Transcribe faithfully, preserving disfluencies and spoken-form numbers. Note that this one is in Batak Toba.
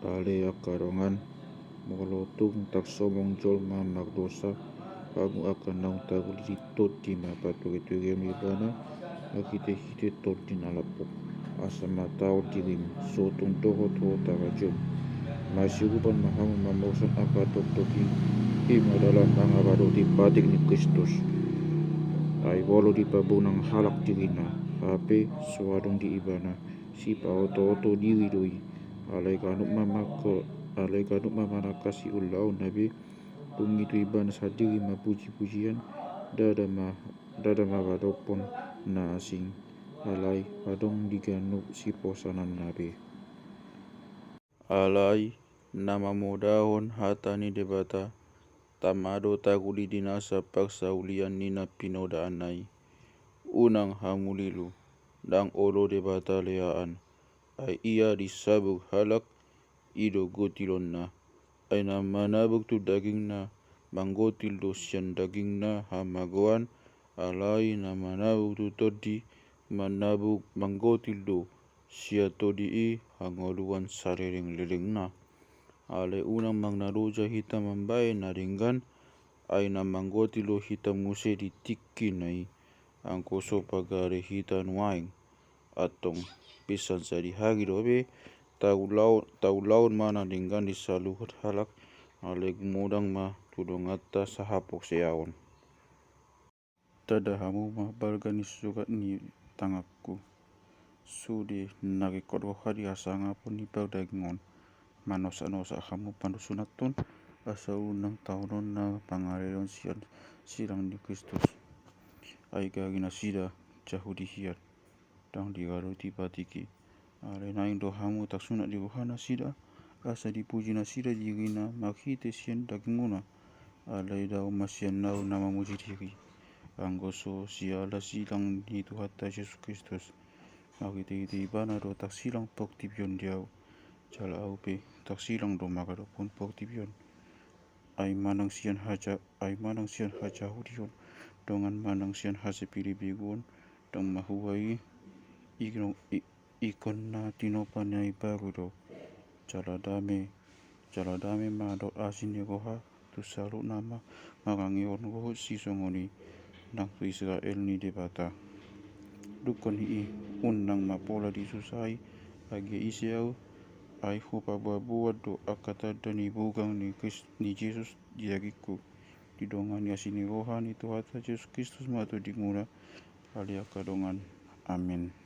Ale angka dongan, molo tung tarsomong jolma mardosa, hamu angka naung tauli di tondi ma patogitogihon ibana, marhitehite tondi na lampok, asa mataon dirim, so tung dohot ho tarajum. Masiurupan ma hamu mamorsan angka toktok i, i ma dalan mangaradoti patik ni Kristus. Ai molo dipabunang halak dirina, hape so adong di ibana, sipaotooto diri do i. Alai ganup ma mangko, alai ganup ma manangkasi ulaonna be, dung i tu ibana sandiri ma pujipujian, ndada ma, ndada ma mandokhon na asing. Alai adong di ganup siposananna be. Alai na mamodahon hata ni Debata, tama do tauli di nasa parsaulian ni na pinodaanna i. Unang hamu lilu, ndang olo Debata leaan. Ai ia disabur halak, i do gotilonna. Ai na manabur tu dagingna, manggotil do sian dagingna hamagoan, alai na manabur tu tondi, manabur manggotil do sian tondi i hangoluan salelenglelengna. Alai unang mangaloja hita mambahen na denggan, ai na manggotil do hita muse di tingkina i, anggo so pagale hita nuaeng. Antong, pinsan sadihari dope, taulaon, taulaon ma na denggan di saluhut halak, alai gumodang ma tu donganta sahaporseaon. Tanda hamu ma balga ni surat ni tanganku. Sude na ringkot roha di hasangapon ni pardagingon, manosaknosak hamu pandusunanton, asa unang taononna pangalehon sian silang ni Kristus. Ai gari nasida Jahudi hian, ndang diradoti patik i. Alai naeng do hamu tarsunat di rohanasida, asa dipuji nasida dirina marhite sian dagingmuna. Alai dao ma sian ahu na mamuji diri, anggo so siala silang ni Tuhanta Jesus Kristus. Marhitehite ibana do tarsilang portibi on di ahu, jala ahu pe tarsilang do mangadophon portibi on. Ai manang sian haja, ai manang sian hajahudion, dongan manang sian hasipilipilion, ndang mahua i, i, i, ingkon na tinopa na imbaru do. Jala dame, jala dame ma dohot asi ni roha tu saluhutna ma, marangehon rohutsi songon i nang tu Israel ni Debata. Dungkon i, unang ma pola disusai, age ise ahu, ai hupaboaboa do angka tanda ni bugang ni Kris-, ni Jesus di dagingku. Didongani asi ni roha ni Tuhanta Jesus Kristus ma tondimuna, ale angka dongan. Amen.